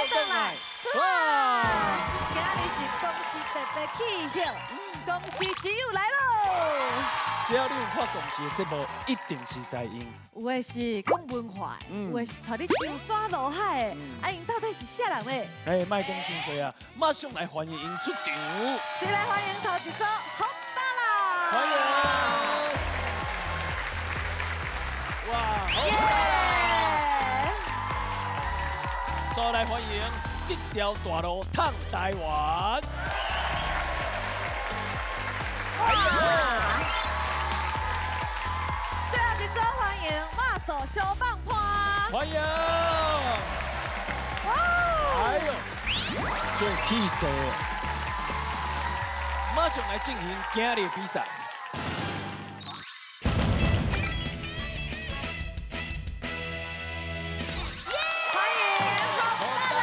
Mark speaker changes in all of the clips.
Speaker 1: 轉來。哇！
Speaker 2: 今日是公視特別企劃，公視之友來囉。
Speaker 1: 只要你有看公視的節目，一定是知𪜶。
Speaker 2: 有的是講文化，有的是帶你上山落海的，啊，𪜶到底是啥人咧？
Speaker 1: 哎，莫講傷濟啊，馬上來歡迎𪜶出場。
Speaker 2: 誰來歡迎頭一組福大啦？
Speaker 1: 歡迎！哇，好
Speaker 2: 耶！
Speaker 1: 再來歡迎這條大路通台灣。
Speaker 2: 哇！最後一組歡迎馬索小放伴。
Speaker 1: 歡迎！
Speaker 2: 哇！
Speaker 1: 哎呦，這氣勢！馬上來進行今日的比賽。
Speaker 2: 歡迎福大啦！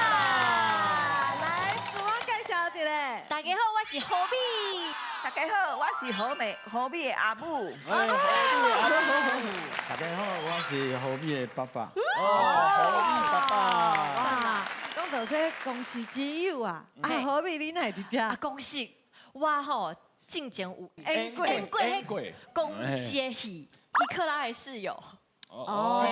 Speaker 2: 來，自我介紹一下。
Speaker 3: 大家好，我是何美。
Speaker 4: 大家好，我是何美，何美的阿母。
Speaker 1: 哎，何美阿母。
Speaker 5: 大家好，我是何美的爸爸。
Speaker 1: 哦，何美爸爸。
Speaker 2: 哇，講到這公視之友啊，啊何美你哪會佇這？
Speaker 3: 啊，公視我吼進前有
Speaker 2: 演過
Speaker 3: 演過
Speaker 1: 演過
Speaker 3: 公視的戲，伊克拉的室友。
Speaker 1: 哦，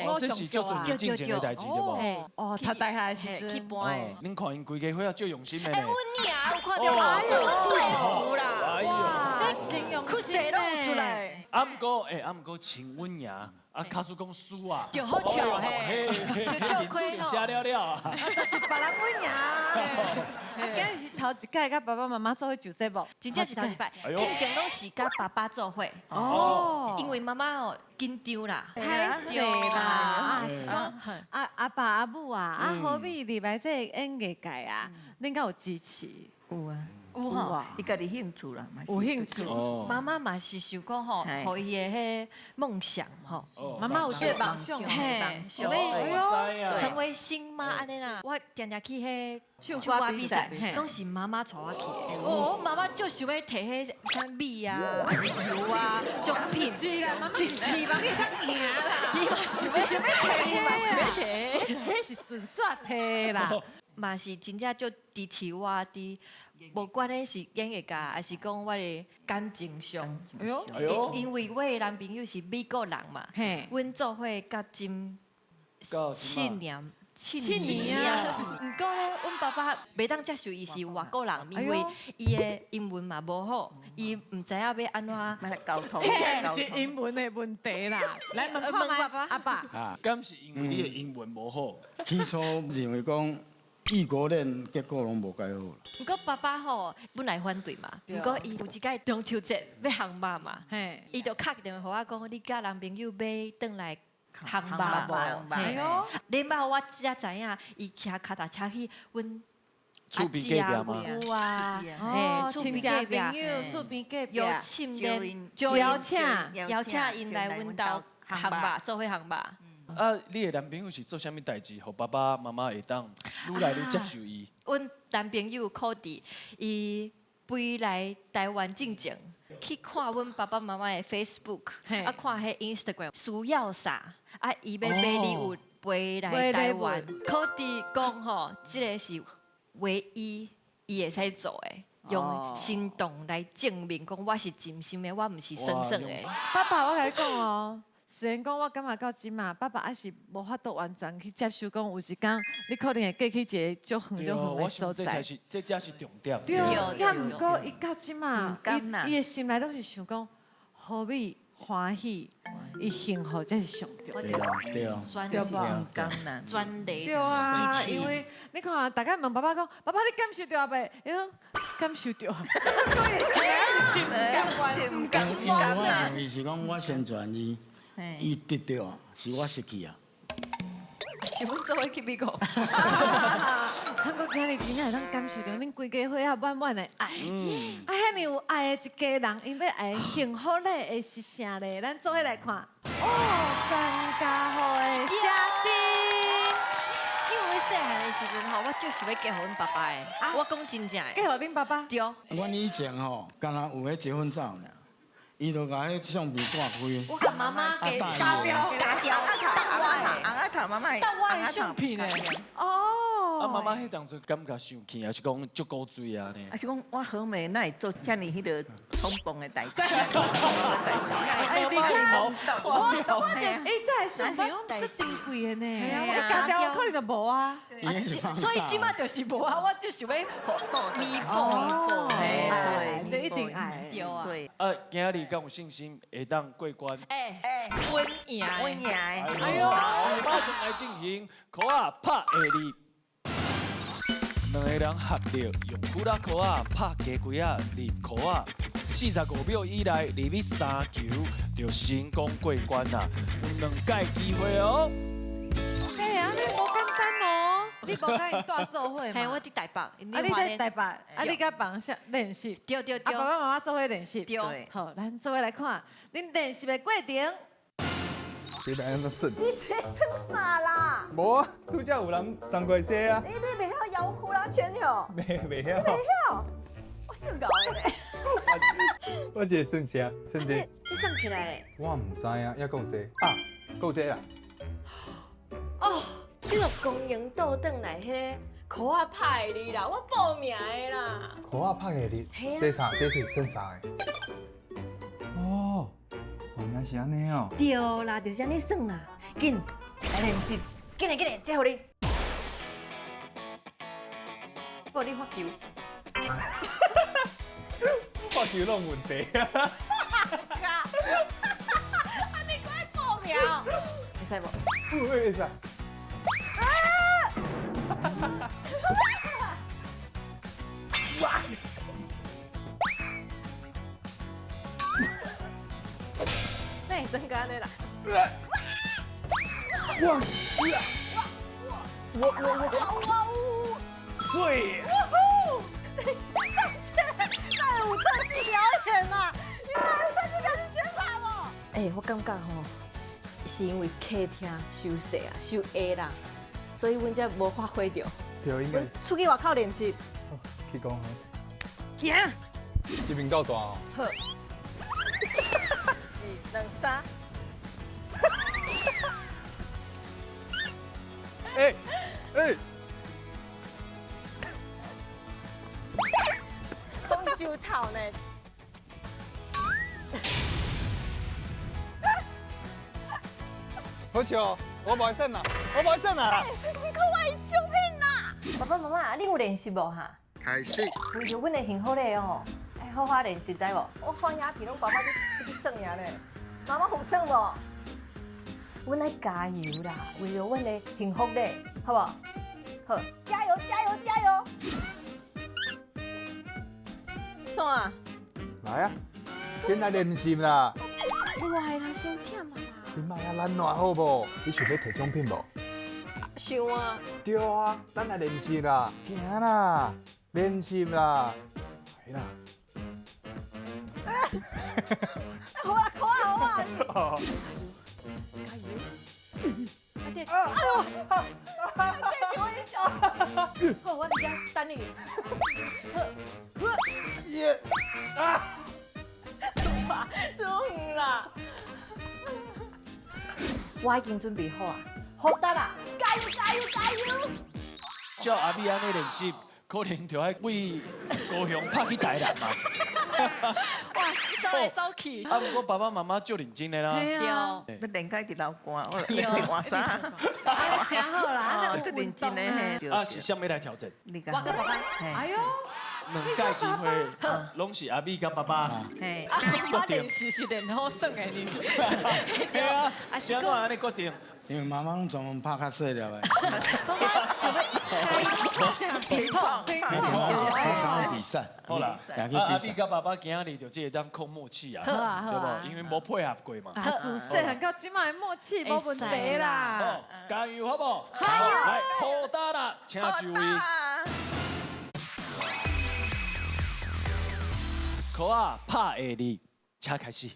Speaker 2: 哦，
Speaker 1: 這是足濟年進前的代誌對無？
Speaker 2: 哦，讀大學的時陣
Speaker 3: 去搬的。
Speaker 1: 恁看𪜶規家伙仔足用心的
Speaker 3: 哎，
Speaker 1: 呢。
Speaker 3: 阮娘有看著嗎？阮隊服啦。
Speaker 1: 哎呦，
Speaker 2: 哇，你真用
Speaker 3: 哭勢攏有出來。
Speaker 1: 啊，毋過，哎，啊，毋過像阮娘，啊，假使講輸啊，
Speaker 3: 就好笑嘿，就笑虧
Speaker 1: 吼，寫了了啊。
Speaker 2: 就是別人阮娘。啊，今日是頭一擺佮爸爸媽媽做伙上節目，
Speaker 3: 真正是頭一擺，進前攏是佮爸爸做伙。
Speaker 2: 哦，
Speaker 3: 因為媽媽哦緊張啦，
Speaker 2: 歹勢啦，啊是講阿阿爸阿母啊，啊何美入來這個演藝界啊，恁敢有支持？
Speaker 4: 有啊，
Speaker 3: 有吼，
Speaker 4: 伊家己興趣啦，
Speaker 2: 有興趣。
Speaker 3: 媽媽嘛是想講吼，予伊的彼夢想吼。
Speaker 2: 媽媽有這個夢想，
Speaker 3: 嘿，想欲成為星媽按呢啦。我定定去彼唱歌比賽，攏是媽媽帶我去的。哦，媽媽就想欲提彼啥米啊，還是油啊，獎品。
Speaker 2: 是啦，媽媽是希望你會當贏啦。
Speaker 3: 伊嘛想欲
Speaker 2: 想欲提，
Speaker 3: 嘛想欲提，
Speaker 2: 這是順煞提啦。
Speaker 3: 嘛是真正足支持我佇，無管咧是演藝界，還是講我的感情上。
Speaker 2: 哎呦，
Speaker 3: 因為我的男朋友是美國人嘛，阮做伙到今7年，7年啊。毋過咧，阮爸爸袂當接受伊是外國人，因為伊的英文嘛無好，伊毋知影欲按怎
Speaker 4: 溝通。
Speaker 2: 這毋是英文的問題啦，來問問爸爸阿爸。
Speaker 1: 敢是因為你的英文無好？
Speaker 5: 起初認為講異國戀，結果攏無介好。
Speaker 3: 毋過爸爸吼本來反對嘛，毋過伊有一擺中秋節欲烘肉嘛，伊就敲電話予我講，你佮男朋友欲轉來烘肉無？
Speaker 2: 哎喲，
Speaker 3: 了後我才知影，伊騎跤踏車去阮
Speaker 1: 厝邊隔壁
Speaker 3: 姑姑啊，
Speaker 2: 嘿，厝邊隔壁，厝邊隔壁，
Speaker 3: 邀請
Speaker 2: 邀請
Speaker 3: 邀請𪜶來阮兜烘肉，做伙烘肉。
Speaker 1: 啊，你的男朋友是做啥物代誌，予爸爸媽媽會當愈來愈接受伊？
Speaker 3: 阮男朋友柯迪，伊飛來台灣進前，去看阮爸爸媽媽的 Facebook，啊看彼 Instagram，需要啥？啊，伊欲買禮物飛來台灣。柯迪講吼，這个是唯一伊會使做的，用行動來證明講我是真心的，我毋是耍耍的。
Speaker 2: 爸爸，我共你講哦。雖然講我感覺到這馬，爸爸還是無法度完全去接受，講有一工你可能會過去一個足遠足遠的所在。
Speaker 1: 這才是，這才是重點。
Speaker 2: 對，也毋過伊到這馬，伊的心內攏是想講，何美歡喜，伊幸福才是上重要。
Speaker 5: 對啊，
Speaker 2: 對無？
Speaker 3: 專利
Speaker 2: 對啊，因為你看，大家問爸爸講，爸爸你感受著未？伊講感受著。我也是真毋甘願，毋甘
Speaker 5: 因為我認為是講我先傳伊。伊得著是我失去啊！
Speaker 3: 是阮做伙去美國。
Speaker 2: 毋過今日真正會當感受著恁規家伙仔滿滿的愛。啊，遐爾有愛的一家人，𪜶欲愛幸福咧，會是啥咧？咱做伙來看。哦，全家福的寫真。
Speaker 3: 因為細漢的時陣吼，我就是欲嫁予阮爸爸的。我講真正的。
Speaker 2: 嫁予恁爸爸？
Speaker 3: 對。
Speaker 5: 阮以前吼，敢若有彼結婚照爾。伊就共彼相片掛開。
Speaker 3: 我共媽媽給加掉，加掉，當我的，
Speaker 4: 尪仔頭媽媽，
Speaker 2: 當我的相片呢？哦，
Speaker 1: 啊，妈妈彼当阵感觉生气，还是讲足古锥啊呢？
Speaker 4: 啊是讲我好妹哪会做遮尔彼个冲动的代志？
Speaker 2: 哎，而且我就哎，这相片足珍贵的呢，我家条可能就无啊。
Speaker 3: 所以这马就是无啊，我就想欲弥补。
Speaker 2: 对，这一定爱。
Speaker 3: 对啊。
Speaker 4: 对。
Speaker 1: 啊，今日敢有信心会当过关？
Speaker 3: 哎哎，稳赢，
Speaker 4: 稳赢。
Speaker 1: 哎呦，马上来进行箍仔拍下字。两个人合力用呼啦箍仔拍鸡龟仔入箍仔，45秒以内入去3球，就成功过关啦。有2届机会哦。
Speaker 2: 哎呀，你无简单哦，你无佮𪜶蹛做伙嘛？
Speaker 3: 嘿，我伫台北。啊，
Speaker 2: 你伫台北，啊，你佮别人相练习。
Speaker 3: 对对对。
Speaker 2: 啊，爸爸妈妈做伙练习。
Speaker 3: 对。
Speaker 2: 好，咱做伙来看恁练习的过程。
Speaker 6: 你欲按怎算？
Speaker 7: 你是咧算啥啦？
Speaker 6: 无啊，拄才有人送过这啊。
Speaker 7: 你袂晓摇呼啦圈哟？
Speaker 6: 袂晓。
Speaker 7: 袂晓，我足𠢕的咧。
Speaker 6: 我这算啥？算这。
Speaker 3: 这算起来。
Speaker 6: 我毋知啊，犹阁有这啊，阁有这啦。
Speaker 7: 哦，这个公营倒转来，彼个箍仔拍的啦，我报名的啦。
Speaker 6: 箍仔拍的字，这啥？这是算啥的？哦。原来是按呢哦。
Speaker 3: 对啦，就是按呢算啦。紧，来练习，紧来紧来，这予你。予你发球。
Speaker 6: 发球拢问题。
Speaker 7: 啊！你快报名。
Speaker 3: 会使无？
Speaker 6: 会使。
Speaker 7: 啊！
Speaker 6: 哇！
Speaker 7: 那会算干的啦！
Speaker 6: 哇！我我我水！
Speaker 7: 哇呼！这有特技表演嘛？你哪有特技表演肩膀无？
Speaker 3: 哎，我感觉吼，是因为客厅伤细啊，伤矮啦，所以阮才无发挥著。
Speaker 6: 对，应该。
Speaker 7: 出去外口练习。
Speaker 6: 去讲好。
Speaker 7: 行。
Speaker 6: 这边够大哦。
Speaker 7: 好。2、3。
Speaker 6: 哎哎！
Speaker 7: 讲伤臭呢。
Speaker 6: 好笑，我无爱算啦，我无爱算啦。
Speaker 7: 你阁我伊奖品啦！
Speaker 3: 爸爸妈妈，你有练习无哈？
Speaker 8: 开始。
Speaker 3: 为着阮的幸福礼哦，爱好好练习，知无？
Speaker 7: 我放鸦片拢爸爸去算尔咧。妈妈有算无？
Speaker 3: 阮爱加油啦，为了阮的幸福礼，好无？好，
Speaker 7: 加油加油加油！创啊？
Speaker 6: 来啊，先来练习啦。
Speaker 3: 我啦，伤忝啊！
Speaker 6: 你莫遐懒惰好无？你想欲摕奖品无？
Speaker 7: 想啊。
Speaker 6: 对啊，咱来练习啦，行啦，练习啦，来啦。
Speaker 7: 好啊，好啊，好啊！
Speaker 3: 加油！
Speaker 7: 哎呦！这是我的手。好，我伫遮等你。
Speaker 6: 耶！啊！
Speaker 7: 终于啦！
Speaker 3: 我已经准备好啊，好得啦！
Speaker 7: 加油加油加油！
Speaker 1: 照阿美按呢练习，可能就爱为高雄拍去台南嘛。
Speaker 7: 哇，走来走去。
Speaker 1: 啊，不过爸爸妈妈足认真的啦。
Speaker 4: 对。你练到一直流汗，我一直换衫。
Speaker 2: 真好啦，
Speaker 4: 足认真的嘿。
Speaker 1: 啊，是啥物来调整？
Speaker 3: 我佮爸爸。
Speaker 2: 哎呦。
Speaker 1: 两届机会，拢是阿美佮爸爸。
Speaker 7: 啊，我练习是练好耍的呢。
Speaker 1: 对啊，是按怎按呢决定？
Speaker 5: 因为妈妈拢专门拍较细粒的。
Speaker 3: 乒乓，
Speaker 5: 乒乓，我常常比赛。
Speaker 1: 好啦，阿美佮爸爸今日就这会当靠默契啊，对无？因为无配合过嘛。
Speaker 2: 啊，自细汉到这马的默契无问题啦。
Speaker 1: 加油，好无？好。来，好打啦，请就位。箍仔拍下字，请开始。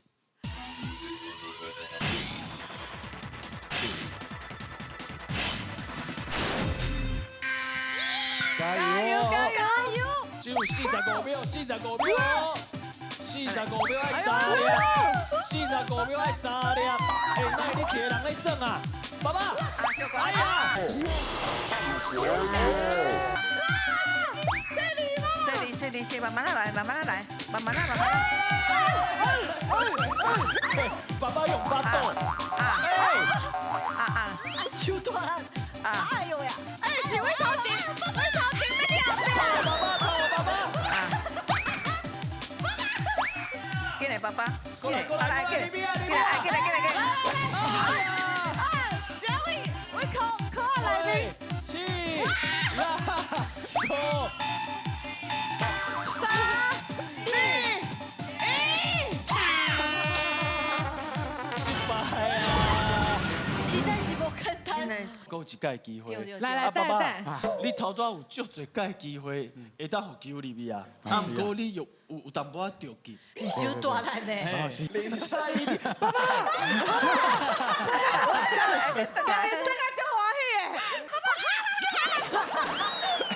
Speaker 1: 加油！
Speaker 2: 加油！
Speaker 1: 只有45秒，45秒，45秒爱3粒，45秒爱3粒。哎，哪会你一个人咧算啊？爸爸，
Speaker 4: 管。
Speaker 1: 哎呀！
Speaker 4: 这里，这里，慢慢来，慢慢来，慢慢来，慢慢来。
Speaker 1: 爸爸用巴肚。
Speaker 4: 啊啊啊！
Speaker 3: 手大力。
Speaker 4: 啊！
Speaker 7: 哎呦呀！哎，是我头前，我头前要跳。
Speaker 1: 爸爸，爸爸。
Speaker 4: 啊！进来，爸爸。
Speaker 1: 过来，过来，过来，
Speaker 4: 进来，进来，进来，进来。
Speaker 2: 啊！小伟，我靠，靠来的。
Speaker 1: 七、六、五。
Speaker 2: 3、2、1，
Speaker 1: 失败啊！
Speaker 3: 实在是无简单。
Speaker 1: 阁有一届机会，
Speaker 2: 来来，等等，
Speaker 1: 你头拄有足济届机会，会当予球入去啊。啊，毋过你有有淡薄仔着急，
Speaker 3: 伤大力呢。
Speaker 1: 连下一点，爸爸，
Speaker 2: 你生啊足欢喜的，爸爸，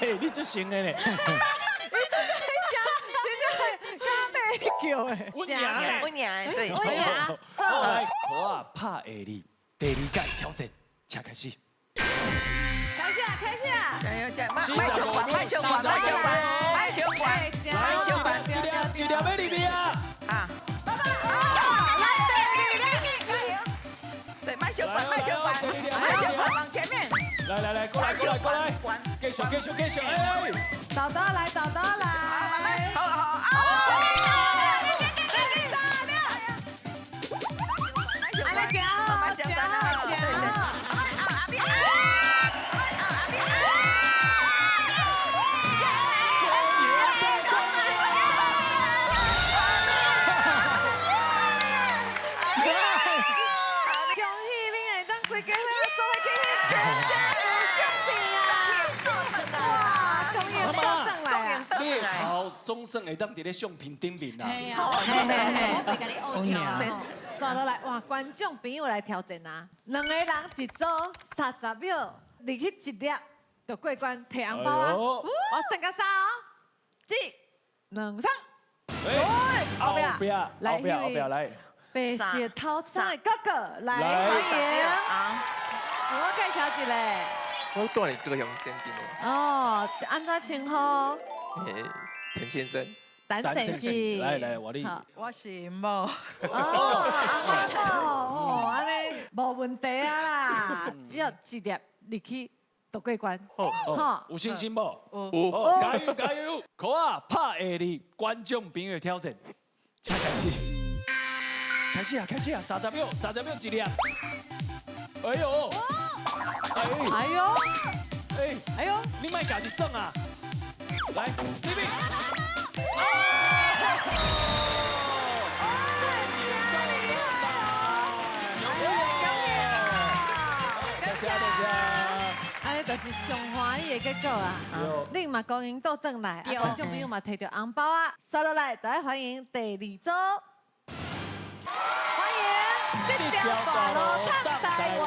Speaker 1: 哎，你足成的呢。
Speaker 2: 叫的，
Speaker 1: 我赢
Speaker 4: 我赢，对，
Speaker 2: 我赢。
Speaker 1: 好，来，箍仔拍下你，第二届挑战，请开始。
Speaker 2: 开始啊，开始啊！
Speaker 4: 加油加油！慢小管，慢小管，慢小管，慢小管，慢小管，
Speaker 1: 一粒，一粒要入去啊！
Speaker 4: 啊！
Speaker 2: 爸爸，来，第二粒，
Speaker 4: 对，慢小管，慢小管，慢小管，往前面。
Speaker 1: 来来来，过来过来过来，继续继续继续，哎！
Speaker 2: 豆豆来，豆豆来，
Speaker 4: 好好啊！
Speaker 1: 总算会当伫咧相片顶面啦。
Speaker 3: 嘿啊，我袂共你乌掉啊。
Speaker 2: 抓落来，哇！观众朋友来挑战啊，两个人一组，30秒入去一粒就过关，提红包啊！我算到三哦，一、两、三。
Speaker 1: 后壁，后壁，后壁来。
Speaker 2: 白色头衫的哥哥来欢迎。自我介绍一下。
Speaker 8: 我住伫高雄这边的。
Speaker 2: 哦，按怎称呼？
Speaker 8: 陈先生，
Speaker 2: 陈先生，
Speaker 1: 来来，我你，
Speaker 9: 我是某。
Speaker 2: 哦，阿某，哦，按呢无问题啊啦，只要一粒入去就过关。
Speaker 1: 好，有信心无？
Speaker 8: 有。
Speaker 1: 加油加油！箍仔拍下你，观众朋友挑战，请开始。开始啊，开始啊，30秒，30秒一粒。哎呦！哎
Speaker 2: 呦！
Speaker 1: 哎
Speaker 2: 哎呦！
Speaker 1: 你莫家己算啊！来，这边。多谢多谢。
Speaker 2: 按呢就是上欢喜的结果啊！恁嘛光荣倒转来，观众朋友嘛提著红包啊！接落来，就爱欢迎第二组，欢迎这条大路通台湾。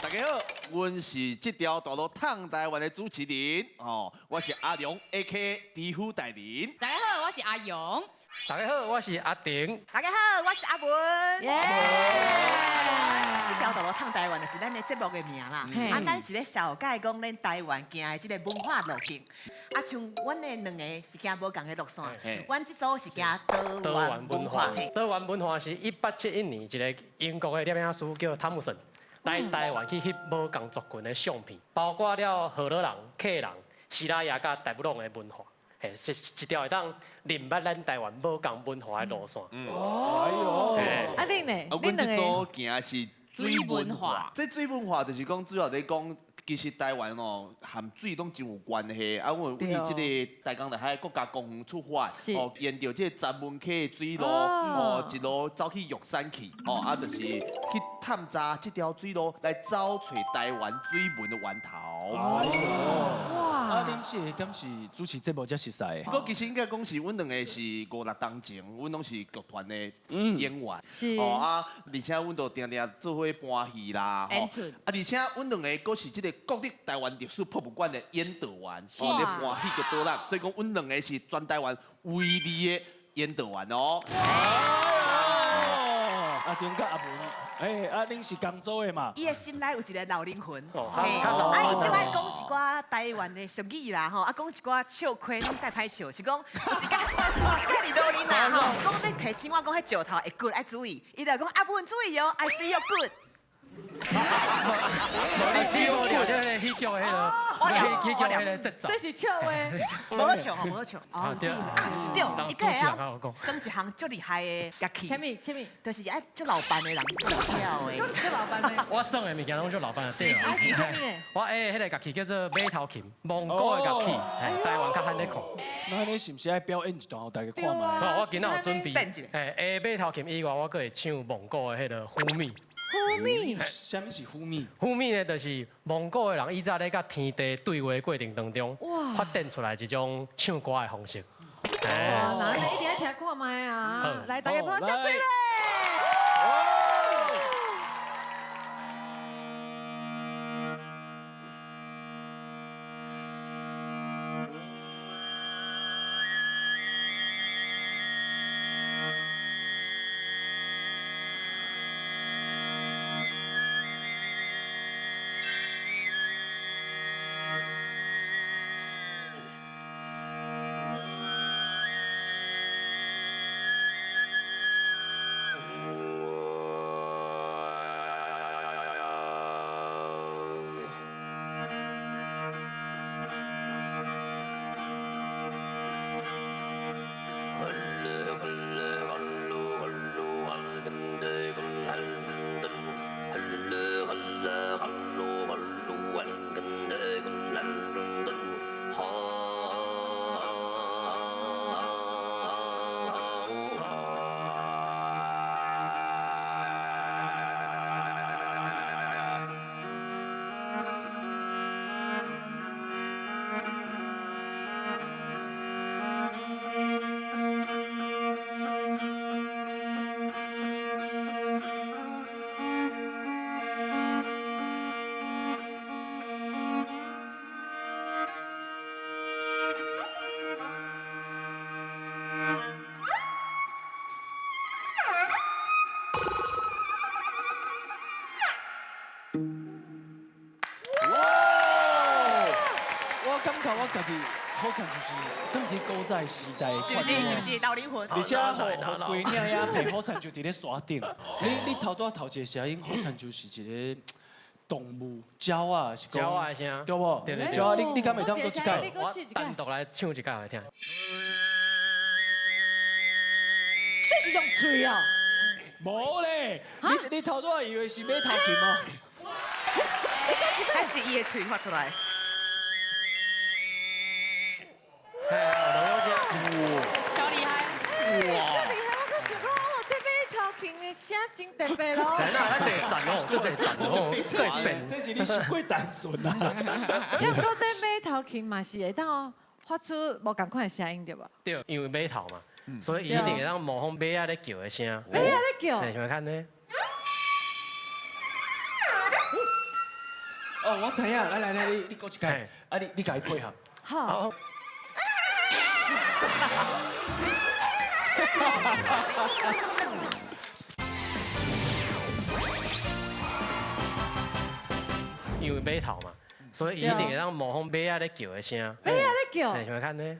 Speaker 10: 大家好，阮是这条大路通台湾的主持人，哦，我是阿良 A.K.A. 知府大人。
Speaker 11: 大家好，我是阿勇。
Speaker 12: 大家好，我是阿婷。
Speaker 4: 大家好，我是阿文。这条大路通台湾就是咱的节目的名啦。啊，咱是咧绍介讲咱台湾行的这个文化路径。啊，像阮的两个是行无仝的路线，阮这组是行多元文化。
Speaker 12: 多元文化是1871年一个英国的摄影师叫汤姆森来台湾去翕无仝族群的相片，包括了河洛人、客人、西拉雅佮大布朗的文化。嘿，是一条会当认捌咱台湾无仝文化的路线。
Speaker 1: 哎呦，
Speaker 2: 啊恁呢？
Speaker 10: 啊，阮这组行的是水文化。这水文化就是讲主要咧讲，其实台湾哦，和水拢真有关系。啊，阮为这个大江内海国家公园出发，哦，沿著这个十文溪的水路，哦，一路走去玉山去，哦，啊，就是去探查这条水路，来找揣台湾水文的源头。
Speaker 1: 哇！啊，恁四个敢是主持节目才熟似的？
Speaker 10: 不过其实应该讲是，阮两个是五六当前，阮拢是剧团的演员。
Speaker 2: 是。
Speaker 10: 哦啊，而且阮都定定做伙搬戏啦。
Speaker 11: 演出。
Speaker 10: 啊，而且阮两个阁是这个国立台湾历史博物馆的演导员，哦，咧搬戏剧导览，所以讲阮两个是全台湾唯二的演导员哦。
Speaker 1: 啊，阿丁佮阿文，哎，啊，恁是同组的嘛？
Speaker 4: 伊的心内有一个老灵魂，啊，伊就爱讲一寡台湾的俗语啦，吼，啊，讲一寡笑亏，拢介歹笑，是讲有一工，有一工伫路顶啦，吼，讲欲提醒我讲彼石头会骨，爱注意，伊就讲阿文注意哦，I feel good。
Speaker 12: 你你我这个喜剧的彼个，喜剧的彼个节奏。
Speaker 2: 这是笑话。
Speaker 4: 无好笑吼，无好笑。哦，对啊，对，伊阁会晓耍一项足厉害的乐器。
Speaker 2: 啥物？啥物？
Speaker 4: 就是爱足老板的人跳的。
Speaker 2: 足老板的。
Speaker 12: 我耍的物件拢足老板的。
Speaker 2: 是是是啥物？
Speaker 12: 我的彼个乐器叫做马头琴，蒙古的乐器，台湾较罕咧看。
Speaker 1: 那你是毋是爱表演一段，予大家看觅？
Speaker 12: 我今仔有准备。哎，马头琴以外，我阁会唱蒙古的彼个呼米。
Speaker 2: 呼米，
Speaker 1: 啥物是呼米？
Speaker 12: 呼米呢，就是蒙古的人以早咧佮天地对话过程当中，发展出来一种唱歌的方式。
Speaker 2: 哇，那一定爱听看觅啊！来，大家帮我下水咧！
Speaker 1: 我家己好像就是转去古早时代，
Speaker 4: 是不是？是不是老灵魂？
Speaker 1: 而且予规领遐白好亲像伫咧山顶。你头拄仔头一个声音，好亲像是一个动物鸟仔，是
Speaker 12: 鸟仔的声，
Speaker 1: 对无？
Speaker 12: 对对对。
Speaker 1: 鸟仔，你敢会当阁一摆？
Speaker 12: 我单独来唱一摆来听。
Speaker 2: 这是用喙哦？
Speaker 1: 无咧，你头拄仔以为是马头琴哦？
Speaker 4: 还是伊的喙发出来？
Speaker 9: 超厉害！
Speaker 2: 哇，超厉害！我阁想讲，哦，这马头琴的声真特别咯。
Speaker 12: 那这赞哦，这赞哦，
Speaker 1: 这是你太过单纯啦。
Speaker 2: 要毋过这马头琴嘛是会当发出无仝款的声音对无？
Speaker 12: 对，因为马头嘛，所以伊一定会当模仿马仔咧叫的声。
Speaker 2: 马仔咧叫。
Speaker 12: 想欲看呢？
Speaker 1: 哦，我知影，来来来，你阁一摆，啊你共伊配合。
Speaker 2: 好。
Speaker 12: 因为马头嘛，所以伊一定会当模仿马仔咧叫的声。
Speaker 2: 马仔咧叫。
Speaker 12: 想欲看呢？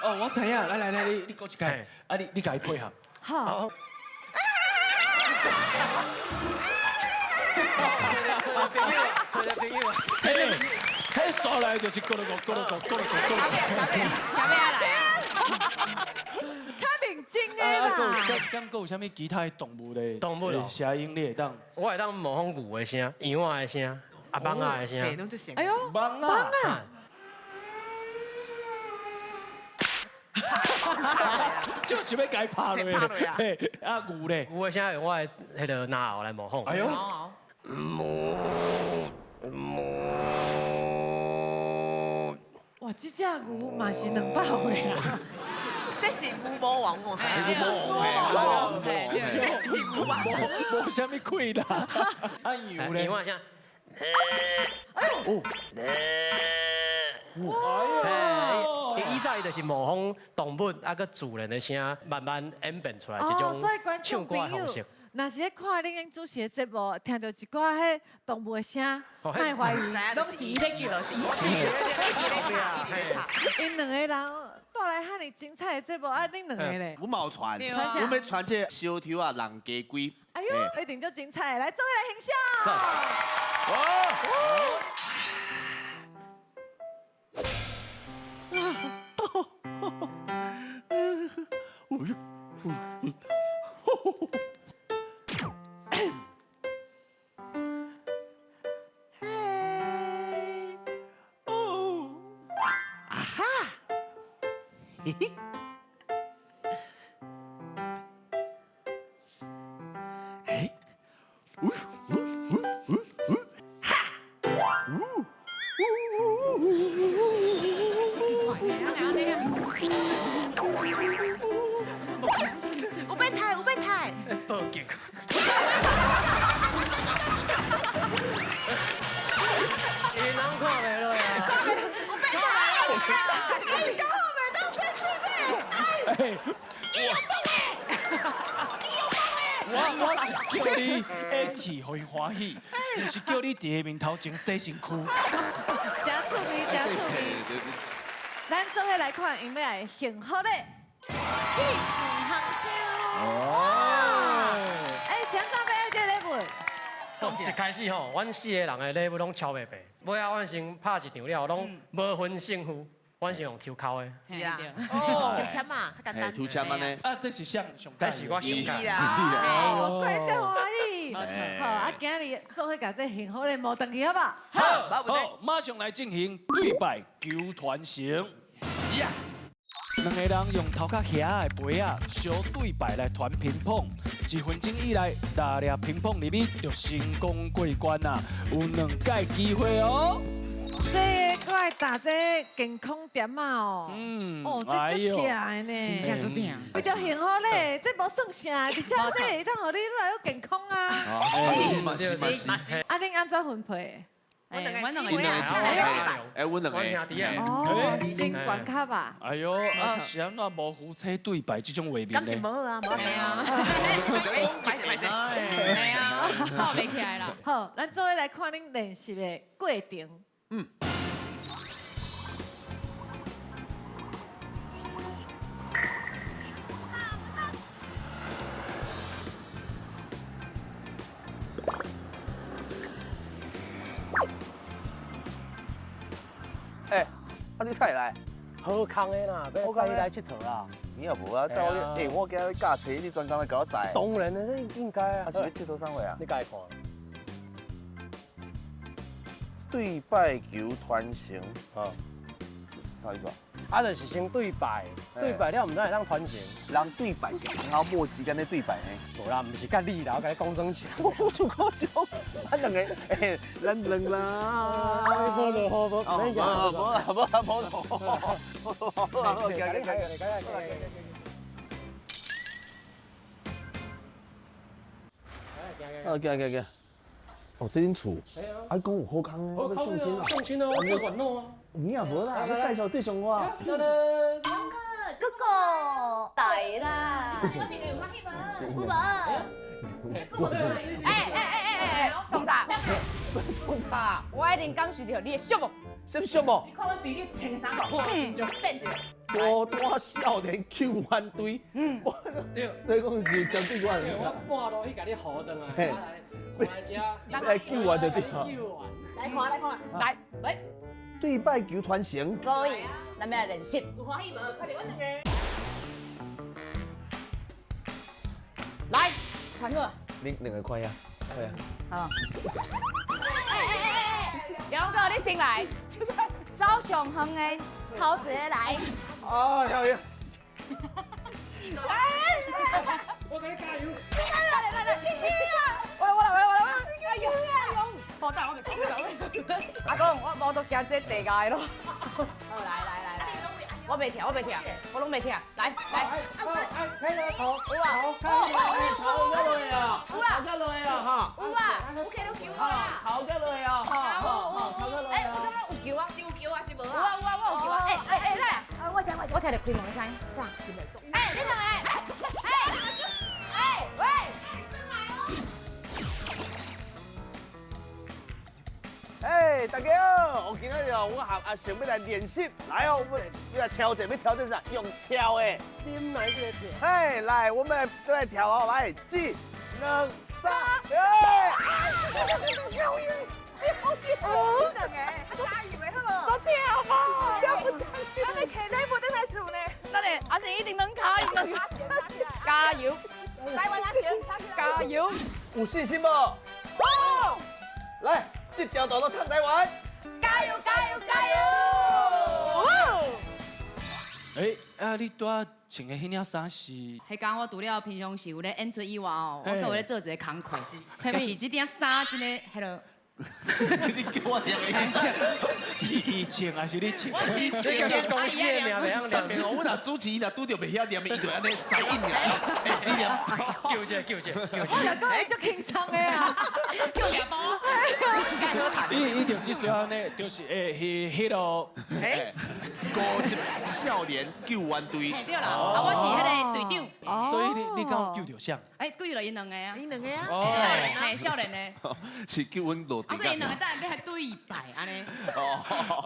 Speaker 1: 哦，我知影，来来来，你阁一摆，啊你共伊配合。
Speaker 2: 好。
Speaker 12: 找个朋友，
Speaker 1: 彼刷来就是咕噜咕噜咕噜咕噜咕噜咕噜。
Speaker 9: 卡咩来啊？
Speaker 2: 较认真的啦。
Speaker 1: 敢阁有啥物其他的动物的
Speaker 12: 动物
Speaker 1: 声音你会当？
Speaker 12: 我会当模仿牛的声、羊仔的声、啊蠓仔的声。
Speaker 2: 哎呦，
Speaker 1: 蠓仔。就是欲共伊拍落。啊牛咧？
Speaker 12: 牛的声用我的彼个咙喉来模仿。
Speaker 1: 哎呦。
Speaker 2: 哇，这只牛嘛是200岁啊！
Speaker 4: 这是牛魔王哦，
Speaker 1: 牛魔王，
Speaker 4: 这是牛魔王，
Speaker 1: 无啥物气啦。啊羊咧？
Speaker 12: 羊仔声。
Speaker 2: 哎呦！
Speaker 12: 哇！伊以早伊就是就是模仿动物啊，佮自然的声，慢慢演变出来这种唱歌的方式。
Speaker 2: 若是咧看恁主持的节目，听到一寡彼动物的声，莫怀疑，
Speaker 9: 拢是伊咧叫，
Speaker 4: 是伊咧吵。
Speaker 2: 𪜶两个人带来遐尔精彩的节目，啊，恁两个咧？
Speaker 10: 阮嘛有传，阮欲传这个小抽仔人家龟。
Speaker 2: 哎呦，一定足精彩！来，做伙来欣赏。
Speaker 10: 嘿嘿，哎，呜呜呜呜呜，哈，呜呜呜呜
Speaker 4: 呜，有变态，有变态。
Speaker 12: 报警！伊人看袂落啊！
Speaker 4: 有变态，
Speaker 2: 你是讲好袂当洗水
Speaker 1: 哎，
Speaker 4: 你有梦嘞！你有梦嘞！
Speaker 1: 我是叫你演戏，予伊欢喜，毋是叫你伫伊面头前洗身躯。
Speaker 2: 真趣味，真趣味。咱做伙来看，𪜶欲来幸福的喜事行秀。哦。哎，啥怎欲爱这礼物？
Speaker 12: 一开始吼，阮四个人的礼物拢超袂白，尾仔阮先拍一场了，拢无分胜负。阮是用抽鬮的，
Speaker 4: 是啊，哦，抽签嘛，较简单。
Speaker 10: 抽签按呢？
Speaker 1: 啊，这是谁上？
Speaker 12: 这是我上喜
Speaker 2: 啦。怪遮欢喜。好，啊，今日做伙共这幸福的摸转去，好无？
Speaker 1: 好，好，马上来进行对拜求传承。两个人用头壳遐的杯仔相对拜来传乒乓，一分钟以内六粒乒乓入去就成功过关啊！有两届机会哦。
Speaker 2: 这个爱打这健康点仔哦，哦，这足疼的呢，
Speaker 9: 真正足疼。
Speaker 2: 为著幸福咧，这无算啥，而且这会当予你愈来愈健康啊。
Speaker 10: 是嘛是嘛是。
Speaker 2: 啊，恁按怎分配？
Speaker 9: 阮两个，
Speaker 10: 阮两个，哎，阮两个。
Speaker 2: 哦，先关卡吧。
Speaker 1: 哎呦，啊，是按怎无夫妻对拜这种画面呢？
Speaker 4: 敢是无啊，无
Speaker 9: 啊。系啊，抱袂起来啦。
Speaker 2: 好，咱做伙来看恁练习的过程。
Speaker 10: 嗯。
Speaker 11: 欸，啊你哪会来？
Speaker 12: 好康的啦，欲载你来𨑨迌啦。
Speaker 11: 你也无啊，载我，欸，我今日驾车，你专工来共我载。
Speaker 12: 当然啦，这应该啊。
Speaker 11: 啊是欲𨑨迌啥货啊？
Speaker 12: 你家己看。
Speaker 11: 对拜求传承，
Speaker 12: 啊，
Speaker 11: 啥意思啊？
Speaker 12: 啊，就是先对拜，对拜了，毋知会当传承。
Speaker 11: 人对拜是红毛之间咧对拜呢？
Speaker 12: 无啦，毋是佮你啦，我共你讲真情。
Speaker 11: 我就讲笑，咱两个，欸，咱两啦。
Speaker 12: 无落雨，无，
Speaker 11: 无啦，无啦，无落雨。好，行行行行行。啊，行行行。哦，这间厝，啊，讲有好康哦，
Speaker 12: 欲相亲啊，相亲啊，我有烦恼啊。
Speaker 11: 有影无啦，你介绍对象我。
Speaker 7: 哥哥哥，来啦！
Speaker 4: 我哋有欢喜无？
Speaker 9: 有无？哎哎哎哎哎，创啥？
Speaker 11: 创啥？
Speaker 9: 我一定感受到你的寂寞。
Speaker 11: 什么寂寞？
Speaker 4: 你看阮对你穿衫裤，真正变一个。
Speaker 11: 孤单少年救援队。嗯。对。这讲是针对我。
Speaker 12: 我半路去共你扶转来，来，来遮。
Speaker 11: 来救援就对。
Speaker 12: 救援。
Speaker 4: 来看来看，
Speaker 9: 来
Speaker 4: 来。
Speaker 11: 对拜求传承。
Speaker 9: 所以，咱欲来练习。
Speaker 4: 有欢喜无？快点，阮两个。
Speaker 9: 来，传过。
Speaker 11: 恁两个看下，对啊。
Speaker 9: 好。哎哎哎哎，梁哥，你先来。手上远的，头一个来。
Speaker 11: 哎呀呀！
Speaker 12: 我给你加油！
Speaker 9: 来来来来，我来我来我来我来，加油加油！好，等我袂输，阿公，我无都惊这地界咯。好，来来来来，我袂听，我袂听，我拢袂听。来来，
Speaker 12: 开个头，
Speaker 9: 有啊，
Speaker 11: 头头落啊，
Speaker 9: 有啊，
Speaker 11: 头落啊，哈，
Speaker 9: 有啊，
Speaker 4: 有起到球啊，
Speaker 11: 头落啊，哈，头落。
Speaker 9: 哎，我感觉有球啊，
Speaker 4: 有球还是无
Speaker 9: 啊？有啊有啊，我有球啊！哎哎哎，来，
Speaker 4: 啊，我知我知，
Speaker 9: 我我聽著開門的聲音，啥？哎，你兩个，哎，哎，喂！
Speaker 11: 哎，大家好，我今仔日哦，我和阿成欲来练习，来哦，我们欲来挑战，欲挑战啥？用跳的。
Speaker 12: 点来这个跳。
Speaker 11: 嘿，来，我们来跳哦，来，一、两、三，哎！
Speaker 4: 哦，两个，加油的好无？
Speaker 9: 我跳无，
Speaker 4: 咱咧摕礼物转来厝呢。
Speaker 9: 等下，阿成一定能卡赢。加油！
Speaker 4: 台湾阿成，
Speaker 9: 加油！
Speaker 11: 有信心无？哦，来。这条道路撑台湾，
Speaker 4: 加油加油加油！
Speaker 1: 哎，啊，你拄仔穿的彼领衫是？
Speaker 9: 彼工我除了平常时有咧演出以外哦，我阁有咧做一个工课，就是这领衫真的，彼落。
Speaker 10: 你叫我念的
Speaker 1: 是伊穿还是你穿？
Speaker 9: 我是穿，
Speaker 12: 公司的名袂晓念。
Speaker 10: 特别哦，我若主持伊若拄著袂晓念，伊就按呢塞印尔。哎，你念，
Speaker 12: 救者救者救者。
Speaker 2: 我就讲伊足轻松的啊，
Speaker 9: 救两包。
Speaker 1: 伊就只需要呢，就是会彼落。
Speaker 10: 哎，高级少年救援队。
Speaker 9: 对啦，啊，我是彼个队长。
Speaker 1: 所以你敢有救著啥？
Speaker 9: 哎，救著𪜶两个啊。
Speaker 4: 𪜶两个啊。
Speaker 1: 哦。
Speaker 9: 嘿，少年的。
Speaker 10: 是救阮落
Speaker 9: 啊，所以𪜶两个等下欲来对拜按呢，共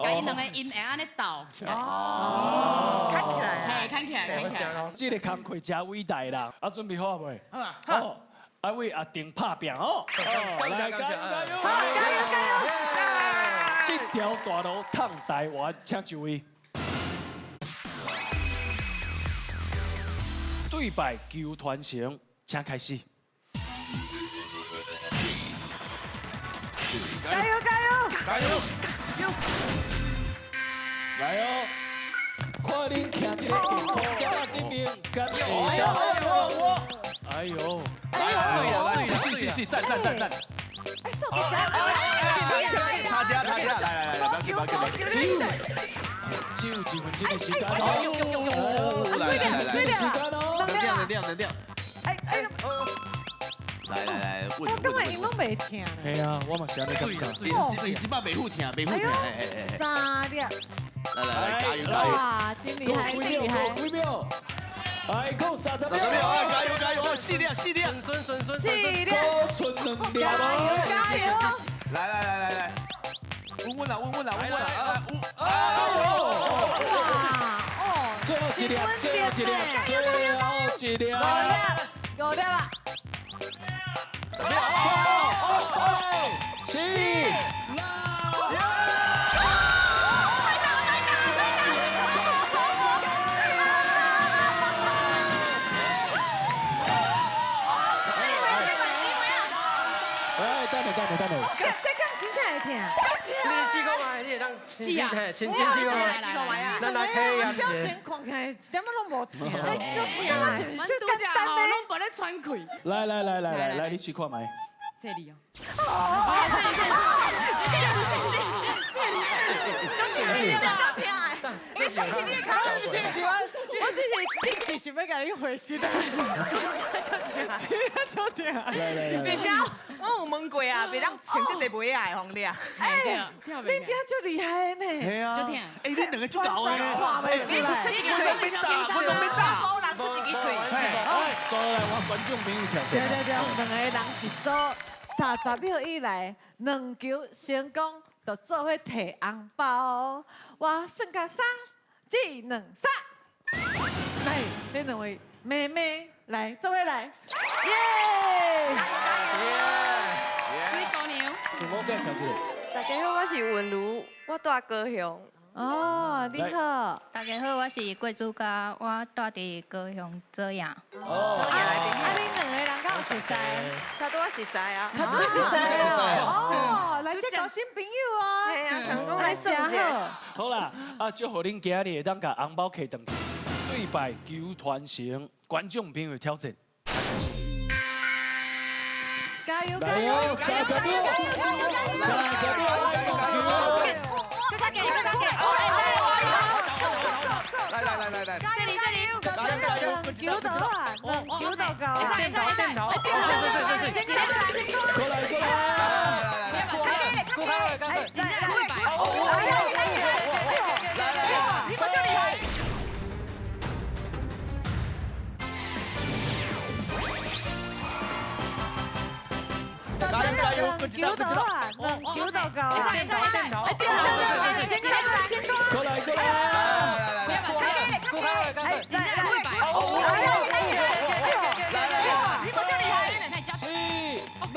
Speaker 9: 𪜶两个𪜶会按呢斗起来。
Speaker 4: 哦。牵起来。
Speaker 9: 嘿，牵起来，牵起来。
Speaker 1: 这个工课真伟大啦！啊，准备好未？
Speaker 9: 好啊。
Speaker 1: 好，啊，为阿定拍拼哦。来，加油加油！
Speaker 2: 好，加油加油！
Speaker 1: 这条大路通台湾，请就位。对拜求传承，请开始。
Speaker 2: 加油加油！
Speaker 10: 加油！
Speaker 1: 来哦！看恁徛伫咧荧幕顶面，敢会当？哎呦！
Speaker 10: 哎呦！来，水水赞赞赞赞！
Speaker 2: 哎，手机
Speaker 10: 插家插家，来来来，不要紧不要紧不要紧。
Speaker 1: 只有1分钟的时间哦！
Speaker 10: 来来来，
Speaker 2: 时间哦！
Speaker 10: 能亮能亮能亮！
Speaker 2: 哎哎！
Speaker 10: 来来来，
Speaker 2: 我感觉𪜶拢袂疼。
Speaker 1: 系啊，我嘛是按呢感觉。
Speaker 10: 伊这摆袂赴疼，袂赴疼。
Speaker 2: 三粒。
Speaker 10: 来来来，加油加油！
Speaker 2: 哇，真厉害，真厉害！
Speaker 1: 几秒？来，够30秒！
Speaker 10: 哎，加油加油！四粒四粒，
Speaker 12: 顺顺顺
Speaker 2: 四粒，
Speaker 1: 剩2粒。
Speaker 2: 加油加油！
Speaker 10: 来来来来来，稳稳啦稳稳啦稳稳啦！啊！
Speaker 2: 哇哦！
Speaker 1: 最后一粒，最后一粒，最后一粒。
Speaker 2: 五粒，5粒啊！
Speaker 1: 6、7、8。哎，等下等下等下。
Speaker 2: 这敢真正会疼？
Speaker 12: 你试看觅，你会当亲亲亲亲试看觅。咱来体验一下。
Speaker 2: 表情看起来一点仔拢无疼。我是不是就简单呢？
Speaker 9: 拢无咧喘气。
Speaker 1: 来来来来来来，你试看觅。
Speaker 9: 这里哦。
Speaker 2: 哦，
Speaker 9: 这里这里这里，
Speaker 2: 你你卡是不是？我只是只是想欲共你回信的，真就疼。
Speaker 1: 来来来，
Speaker 4: 而且我有问过啊，袂当穿这济袜仔的，方你啊。
Speaker 2: 哎，恁这足厉害呢。
Speaker 10: 系啊。
Speaker 9: 足疼。
Speaker 10: 哎，恁两个足𠢕的。
Speaker 2: 看袂出来。
Speaker 10: 我拢免打，我拢免打。
Speaker 4: 无人出一支喙。
Speaker 1: 哎，过来，我观众朋友挑战。
Speaker 2: 对对对，两个人一组30秒以内，两球成功，就做伙提红包。我算甲3、2、2、3。来，这两位妹妹来，做伙来，耶！
Speaker 9: 水姑娘，
Speaker 1: 自我介绍一下。
Speaker 7: 大家好，我是文如，我住高雄。
Speaker 2: 哦，你好。
Speaker 13: 大家好，我是郭主家，我住伫高雄左营。
Speaker 1: 哦，
Speaker 2: 啊，恁两个人敢有熟似？
Speaker 7: 较拄仔熟似啊。
Speaker 2: 较拄熟似哦。来，这交新朋友哦。
Speaker 7: 系啊，想讲来算一下。
Speaker 1: 好啦，啊，祝福恁今日会当共红包摕转去。对拜求传承，观众朋友挑战。
Speaker 2: 加油加油！
Speaker 1: 30秒，30秒，来讲球。
Speaker 9: 更加给，更加给！
Speaker 10: 来来来来来，
Speaker 9: 这里这里，
Speaker 2: 球到啊，球到够啊！
Speaker 9: 点头点头，
Speaker 1: 过来过来，
Speaker 12: 过来过来，
Speaker 9: 来来来，
Speaker 4: 你们这厉害！
Speaker 2: 两球就好啊，两球就够啊。对对对，先过来，先过来。
Speaker 1: 过来过来。
Speaker 2: 来来来，
Speaker 4: 你无这厉害呢？
Speaker 1: 七八。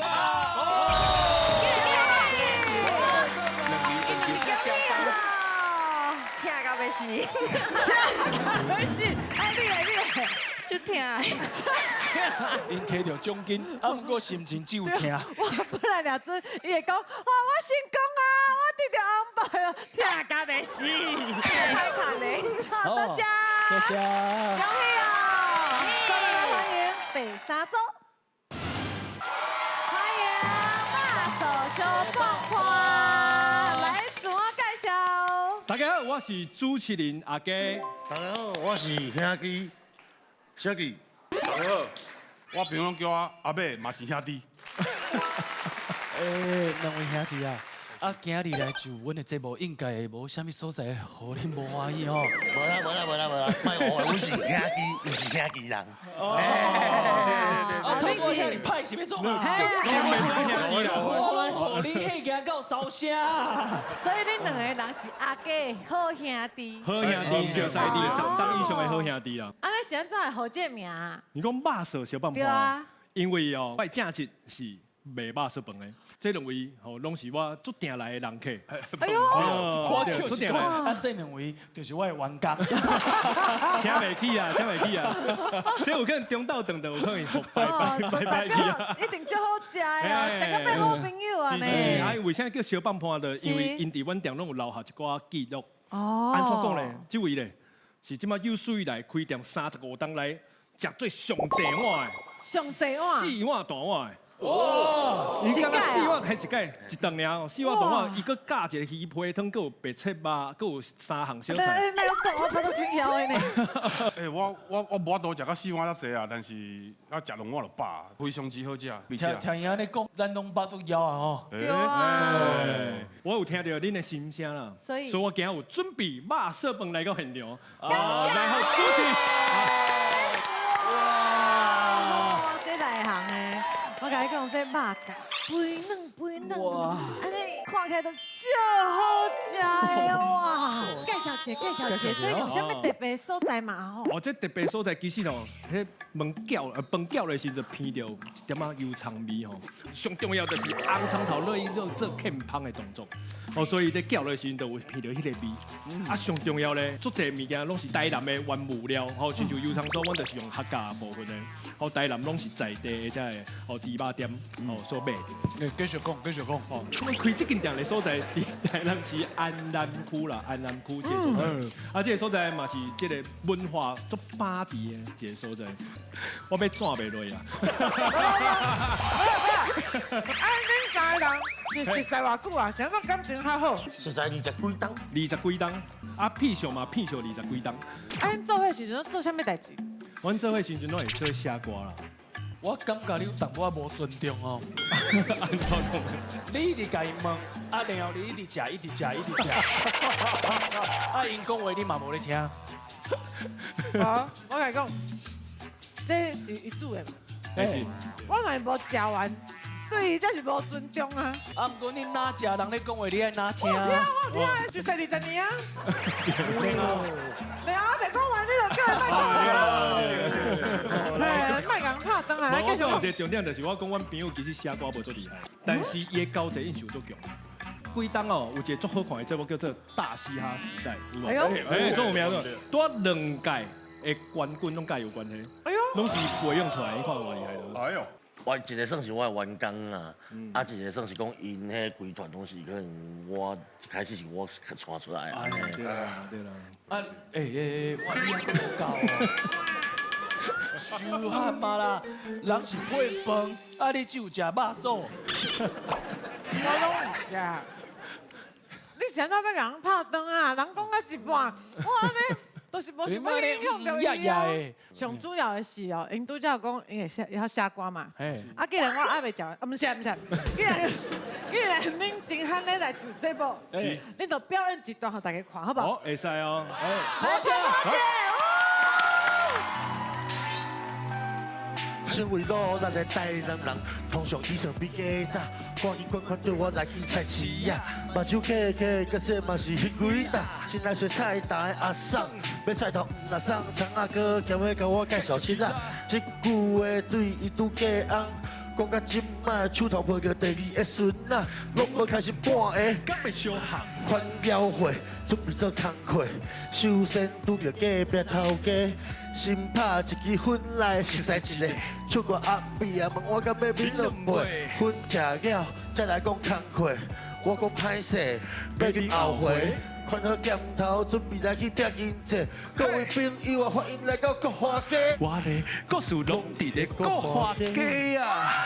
Speaker 7: 疼到欲死，
Speaker 2: 疼到欲死，哎你咧你咧，
Speaker 7: 就疼。
Speaker 1: 𪜶提著奖金，啊，毋过心情只有疼。
Speaker 2: 我本来掠准，伊会讲，哇，我成功啊，我得著红包啊，疼到欲死。太惨嘞，好，多谢，
Speaker 1: 多谢，
Speaker 2: 恭喜哦！再来欢迎第三组，欢迎肉臊烧放花来自我介绍。
Speaker 14: 大家好，我是主持人阿佳。
Speaker 15: 大家好，我是兄弟小弟。
Speaker 16: 大家好，我朋友叫我阿伯，嘛是兄弟。
Speaker 1: 欸，两位兄弟啊，啊，今日来上阮的节目，应该会无啥物所在，予恁无欢喜吼。
Speaker 15: 无啦无啦无啦无啦，莫误会，阮是兄弟，毋是兄弟人。
Speaker 1: 哦，啊，透过遐尔歹是欲创啊？我予你戏行到烧声。
Speaker 2: 所以恁两个人是阿家好兄弟。
Speaker 14: 好兄弟，熟似20冬以上的好兄弟啦。
Speaker 2: 啊，你是按怎会号这名？
Speaker 14: 你讲肉臊烧放
Speaker 2: 对啊。
Speaker 14: 因为哦，我的正职是卖肉臊饭的，这两位吼拢是我足定来的人客。
Speaker 2: 哎呦，
Speaker 1: 我就是讲，啊，这两位就是我的员工。
Speaker 14: 请袂起啊，请袂起啊！这有可能中昼顿顿有可能拜拜拜拜去啊。
Speaker 2: 一定足好食的哦，食到变好朋友啊呢。
Speaker 14: 是啊，为啥叫烧放伴？就因为𪜶伫阮店拢有留下一寡记录。哦。按怎讲咧？这位咧是这马有史以来开店35冬来食最上济碗的。
Speaker 2: 上济碗。
Speaker 14: 4碗大碗的。哇！伊敢若4碗开一届一顿尔，4碗大碗，伊阁加一个鱼皮汤，阁有白切肉，阁有3项小菜。
Speaker 2: 你莫讲，我腹肚真枵的呢。
Speaker 16: 欸，我无法度食到4碗遮济啊，但是啊，食2碗就饱，非常之好食。
Speaker 1: 听伊按呢讲，咱拢腹肚枵啊吼。
Speaker 2: 对啊。
Speaker 14: 我有听到恁的心声啦，
Speaker 2: 所以
Speaker 14: 我今日有准备肉臊饭来到现场，
Speaker 2: 感谢。
Speaker 14: 来予主持。
Speaker 2: 我共你讲，这肉夹肥嫩肥嫩，按呢看起来都足好食的哇！介绍一下，介绍一下，这有啥物特别所在嘛？吼！
Speaker 14: 哦，这特别所在其实吼，彼饭搅饭搅的时阵，闻著一点仔油葱味吼。上重要就是红葱头落去做欠香的动作，哦，所以咧搅的时阵就有闻著彼个味。啊，上重要咧，足济物件拢是台南的原物料，吼，亲像油葱酥，阮就是用客家部分的，吼，台南拢是在地的这个吼猪肉店吼所买的。
Speaker 1: 继续讲，继续讲。
Speaker 14: 哦，阮开这间店的所在，伫台南市安南区啦，安南区这个所在，啊，这个所在嘛是这个文化足巴治的一个所在。我欲转袂落啊！
Speaker 17: 不要不要！啊，恁三个人是熟似偌久啊？是按怎感情较好？
Speaker 15: 熟似20几冬。
Speaker 14: 20几冬，啊，片相嘛片相20几冬。
Speaker 2: 啊，恁做伙时阵做啥物代志？
Speaker 14: 阮做伙时阵拢会做写歌啦。
Speaker 1: 我感觉你有淡薄仔无尊重哦。
Speaker 14: 按怎讲？
Speaker 1: 你一直共𪜶问，啊，然后你一直食，一直食，一直食。啊，𪜶讲话你嘛无咧听。
Speaker 17: 好，我共你讲，这是伊煮的嘛？
Speaker 14: 是。
Speaker 17: 我若无食完，对伊这是无尊重啊！
Speaker 1: 啊，毋过你哪食，人咧讲话你爱哪听？
Speaker 17: 我有听，我有听，熟似20年啊。对啊，我袂讲完，你就叫伊莫讲啊！哎，莫共拍转来，
Speaker 14: 我讲有一个重点就是，我讲阮朋友其实写歌无足厉害，但是伊的交际应酬足强。几冬哦，有一个足好看的节目叫做《大嘻哈时代》，有无？哎，足有名个，拄两届的冠军拢佮伊有关系。哎呦，拢是培养出来，你看偌厉害咯。
Speaker 16: 哎呦，
Speaker 15: 我一个算是我的员工啦，啊，一个算是讲𪜶彼规团拢是可能我一开始是我带出来的。
Speaker 14: 对啦，对啦。
Speaker 1: 啊，欸，我你还无够哦。伤喊嘛啦，人是配饭，啊你只有食肉臊。
Speaker 17: 我拢有食。你是按怎欲共人拍断啊？人讲到一半，我按呢都是无想欲影响著伊啊。
Speaker 2: 上主要的是哦，𪜶拄才讲𪜶会写，会晓写歌嘛。啊，既然我还袂食完，啊，毋是毋是，既然恁真罕咧来上节目，恁就表演一段予大家看，好无？
Speaker 14: 好，会使哦。
Speaker 2: 好，谢谢。
Speaker 10: 一
Speaker 15: 身为努力的台南人，通常起床比较早，赶紧款款对我来去菜市仔，目睭开开，角色嘛是彼几搭，新来说菜单的阿桑，买菜头毋若送，苍阿哥兼要共我介绍七仔，这句话对伊拄过红。讲到这摆，手头抱著第二个孙仔，拢无开始半下，
Speaker 14: 敢会相合？
Speaker 15: 款了会，准备做工课。首先拄著隔壁头家，新拍一支粉来，实在一个唱歌阿美啊，问我敢欲免两杯，粉食了才来讲工课。我讲歹势，欲啉后回。款好剑头，准备来去拼经济。各位朋友啊，欢迎来到国华街。
Speaker 14: 我的故事拢伫咧国华街啊！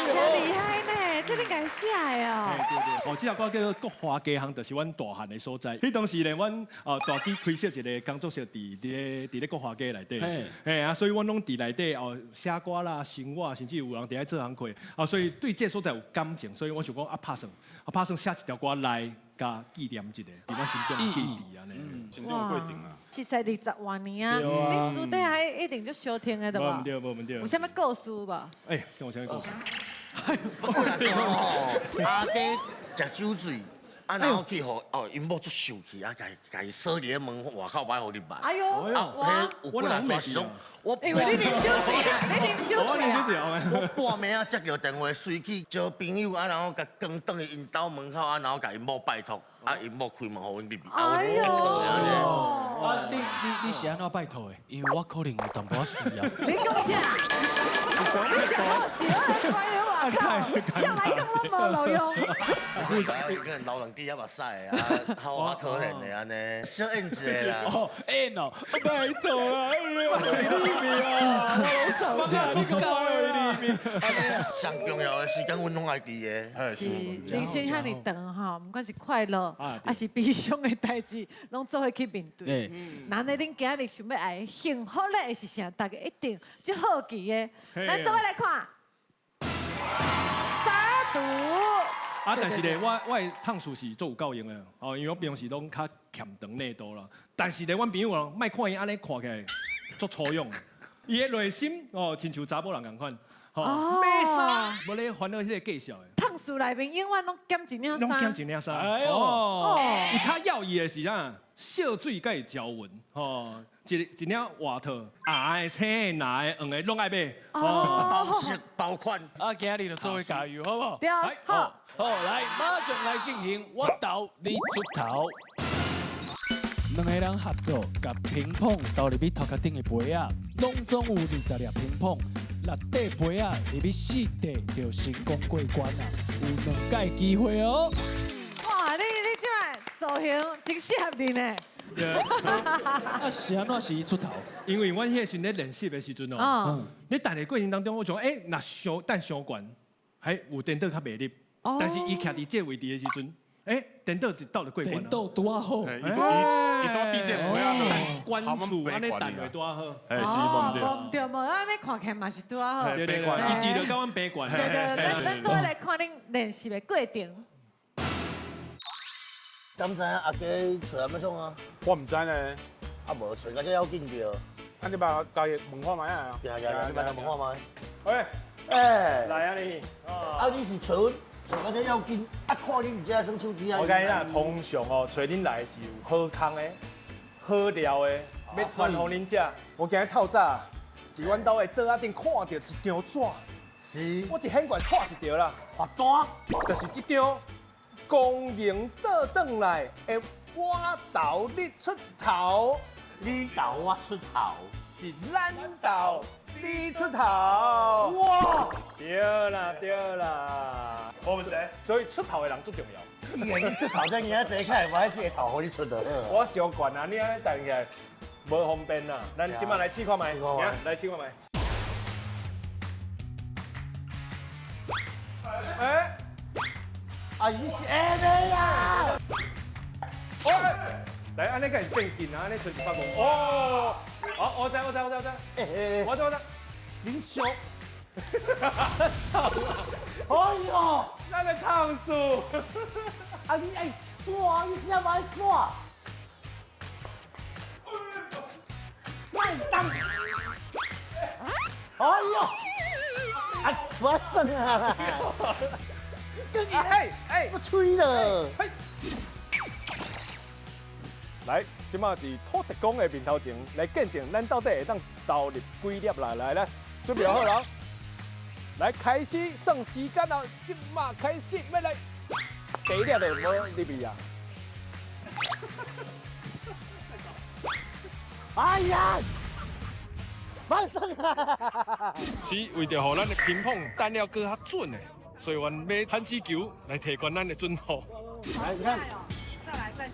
Speaker 2: 真厉害呢，这你家写的哦。
Speaker 14: 对对，哦，这首歌叫做《国华街巷》，就是阮大汉的所在。彼当时咧，阮大基开设一个工作室，伫咧国华街内底。嘿啊，所以阮拢伫内底哦写歌啦、生活，甚至有人伫遐做工课。啊，所以对这个所在有感情，所以我想讲啊，拍算啊，拍算写一条歌来共纪念一下，伫阮心中的记忆按呢。
Speaker 16: 成长过程啊。
Speaker 2: 熟似20外年啊，你私底下一定足相听的对无？
Speaker 14: 无毋对，无毋对。
Speaker 2: 有啥物故事无？
Speaker 14: 哎，有啥物故事？
Speaker 15: 阿爹食酒醉，啊，然后去予哦，𪜶某足生气，啊，共伊锁伫咧门外口，歹予入来。
Speaker 2: 哎呦，
Speaker 15: 啊，彼有几若逝是拢，我
Speaker 2: 因为你啉酒醉啊，你啉酒醉啊。
Speaker 15: 我半暝仔接著电话，随去招朋友，啊，然后共扛转去𪜶兜门口，啊，然后共𪜶某拜托，啊，𪜶某开门予阮入去。
Speaker 2: 哎呦！
Speaker 1: 啊，你是按怎拜托的？因为我可能有淡薄仔需要。
Speaker 2: 你讲啥？你上好笑，我乖了外口，上来讲拢无路用。
Speaker 15: 伊可能老人滴遐目屎啊，好可怜的按呢，小演一下啦。
Speaker 1: 哦，演哦，拜托啊，你啊，我拢你讲
Speaker 15: 上重要的时间，阮拢爱记的。
Speaker 2: 是，人生遐尔长吼，毋管是快乐，抑是悲伤的代志，拢做伙去面对。那呢，恁今日想欲爱幸福咧，是啥？大家一定足好奇的。咱做伙来看。三毒。
Speaker 14: 啊，但是咧，我的烫事是足有够用的哦，因为我平常时拢较欠长内度啦。但是咧，阮朋友哦，莫看伊按呢看起来足粗勇，伊的内心哦，亲像查某人仝款，吼，买衫无咧烦恼彼个计数的。
Speaker 2: 烫事内面永远拢减一领衫，
Speaker 14: 拢减一领衫。哦，伊较要伊的是啥？烧水佮招魂，吼，一领外套，红的、青的、蓝的、黄的，拢爱买。
Speaker 15: 包色包款。
Speaker 1: 啊，今日就做伙加油，好无？
Speaker 2: 对，好。
Speaker 1: 好，来，马上来进行，我投你出头。两个人合作，共乒乓投入去头壳顶的杯仔，拢总有20粒乒乓，6块杯仔入去4块就成功过关啊！有2摆机会哦。
Speaker 2: 哇，你这摆造型真适合你呢。
Speaker 1: 啊，是按怎是伊出头？
Speaker 14: 因为阮彼个时阵咧练习的时阵哦，咧等的过程当中，我想，欸，若伤等伤悬，还有颠倒较袂入。但是伊徛伫这个位置的时阵，欸，颠倒就到了过关。
Speaker 1: 颠倒拄仔好，
Speaker 16: 伊拄伫这位啊，
Speaker 14: 关注按呢等会拄仔好。
Speaker 16: 哎，是无毋对。
Speaker 2: 无毋对，无按呢看起来嘛是拄仔好。
Speaker 14: 对对对，伊伫就共阮爬悬。
Speaker 2: 对对，咱做伙来看恁练习的过程。
Speaker 15: 敢知影阿家揣来欲创啊？
Speaker 16: 我毋知呢。
Speaker 15: 啊无揣到遮要紧著。
Speaker 16: 啊，你捌共伊问看觅啊？
Speaker 15: 对对对，你捌共问看觅。
Speaker 14: 喂，
Speaker 15: 哎，
Speaker 14: 来啊你。
Speaker 15: 啊，你是揣阮揣到遮要紧，啊看你伫遮耍手机啊。
Speaker 14: 我讲你啦，通常哦，揣恁来是有好康的、好料的，欲传予恁食。我今日透早伫阮兜的桌仔顶看到一张纸，
Speaker 15: 是，
Speaker 14: 我一掀过来掣一条啦，
Speaker 15: 罚单，
Speaker 14: 就是这张。光荣倒转来的我投你出头，
Speaker 15: 你投我出头，
Speaker 14: 是咱投你出头。
Speaker 15: 哇！
Speaker 14: 对啦对啦，
Speaker 16: 我毋知，
Speaker 14: 所以出头的人最重要。
Speaker 15: 你出头才赢济，较会无这个头予你出就好。
Speaker 14: 我伤悬啊，你按呢弹起来无方便啦。咱这摆来试看觅，来试看觅。哎。
Speaker 15: 啊，伊是安呢啦！
Speaker 14: 来，按呢敢是变紧啊？按呢剩150。哦，好，我知，我知，我知，我知。
Speaker 15: 欸，
Speaker 14: 我知，我知。
Speaker 15: 恁俗。
Speaker 14: 操！
Speaker 15: 哎呦，
Speaker 14: 咱的唱数。
Speaker 15: 啊，你爱耍，你啥物爱耍？莫动
Speaker 11: 动。哎呦，啊，我算啊！哎哎，我吹了。
Speaker 14: 来，这马是土地公的面头前来见证，咱到底会当投入几粒啦？来来，准备好了，来开始算时间了，这马开始欲来，第一粒就无入去啊！
Speaker 11: 哎呀，慢算啊！
Speaker 14: 是为著予咱的乒乓弹了阁较准的，所以阮买弹子球来提悬咱的准度。
Speaker 11: 来，你看，
Speaker 17: 再来再。